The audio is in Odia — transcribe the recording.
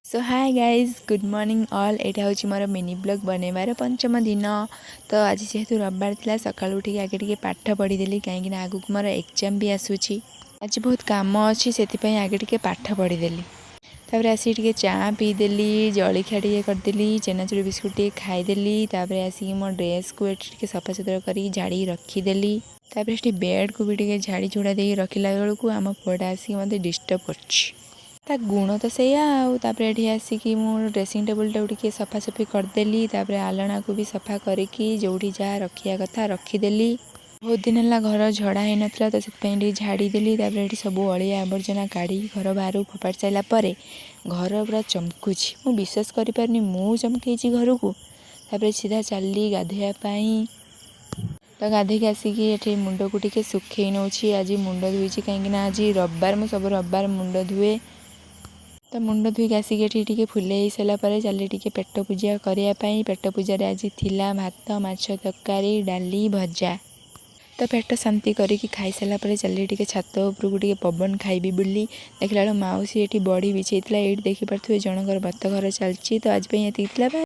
So hi guys, good morning all. ଏଇଟା ହେଉଛି ମୋର ମିନି ବ୍ଲଗ୍ ବନେଇବାର ପଞ୍ଚମ ଦିନ। ତ ଆଜି ଯେହେତୁ ରବିବାର ଥିଲା, ସକାଳୁ ଉଠିକି ଆଗେ ଟିକେ ପାଠ ପଢ଼ିଦେଲି, କାହିଁକିନା ଆଗକୁ ମୋର ଏକ୍ଜାମ୍ ବି ଆସୁଛି। ଆଜି ବହୁତ କାମ ଅଛି, ସେଥିପାଇଁ ଆଗେ ଟିକେ ପାଠ ପଢ଼ିଦେଲି। ତାପରେ ଆସିକି ଟିକେ ଚା ପିଇଦେଲି, ଜଳଖିଆ ଟିକେ କରିଦେଲି, ଚେନାଚୁର ବିସ୍କୁଟ୍ ଟିକେ ଖାଇଦେଲି। ତାପରେ ଆସିକି ମୋ ଡ୍ରେସ୍କୁ ଏଠି ଟିକେ ସଫାସୁତୁରା କରିକି ଝାଡ଼ିକି ରଖିଦେଲି। ତାପରେ ସେଠି ବେଡ଼୍କୁ ବି ଟିକେ ଝାଡ଼ି ଝୁଡ଼ା ଦେଇକି ରଖିଲା ବେଳକୁ ଆମ ପୁଅଟା ଆସିକି ମୋତେ ଡିଷ୍ଟର୍ବ କରୁଛି। ତା ଗୁଣ ତ ସେଇଆ ଆଉ। ତାପରେ ଏଠି ଆସିକି ମୁଁ ଡ୍ରେସିଂ ଟେବୁଲ୍ଟାକୁ ଟିକେ ସଫାସଫି କରିଦେଲି। ତାପରେ ଆଲଣାକୁ ବି ସଫା କରିକି ଯେଉଁଠି ଯାହା ରଖିବା କଥା ରଖିଦେଲି। ବହୁତ ଦିନ ହେଲା ଘର ଝଡ଼ା ହେଇନଥିଲା, ତ ସେଥିପାଇଁ ଟିକେ ଝାଡ଼ିଦେଲି। ତାପରେ ଏଠି ସବୁ ଅଳିଆ ଆବର୍ଜନା କାଢ଼ିକି ଘର ବାହାରକୁ ଫୋପାଡ଼ି ସାରିଲା ପରେ ଘର ପୁରା ଚମକୁଛି। ମୁଁ ବିଶ୍ୱାସ କରିପାରୁନି ମୁଁ ଚମକେଇଛି ଘରକୁ। ତାପରେ ସିଧା ଚାଲିଲି ଗାଧୋଇବା ପାଇଁ। ତ ଗାଧୋଇକି ଆସିକି ଏଠି ମୁଣ୍ଡକୁ ଟିକେ ଶୁଖେଇ ନେଉଛି। ଆଜି ମୁଣ୍ଡ ଧୋଇଛି, କାହିଁକିନା ଆଜି ରବିବାର, ମୁଁ ସବୁ ରବିବାର ମୁଣ୍ଡ ଧୁଏ। ତ ମୁଣ୍ଡ ଧୋଇକି ଆସିକି ଏଠି ଟିକେ ଫୁଲେଇ ହେଇସାରିଲା ପରେ ଚାଲି ଟିକେ ପେଟ ପୂଜା କରିବା ପାଇଁ। ପେଟ ପୂଜାରେ ଆଜି ଥିଲା ଭାତ, ମାଛ ତରକାରୀ, ଡାଲି, ଭଜା। ତ ପେଟ ଶାନ୍ତି କରିକି ଖାଇସାରିଲା ପରେ ଚାଲି ଟିକେ ଛାତ ଉପରକୁ ଟିକେ ପବନ ଖାଇବି ବୋଲି। ଦେଖିଲା ବେଳକୁ ମାଉସୀ ଏଠି ବଡ଼ି ବିଛେଇଥିଲା। ଏଇଠି ଦେଖିପାରୁଥିବେ ଜଣଙ୍କର ବ୍ରତ ଘର ଚାଲିଛି। ତ ଆଜି ପାଇଁ ଏତିକି ଥିଲା।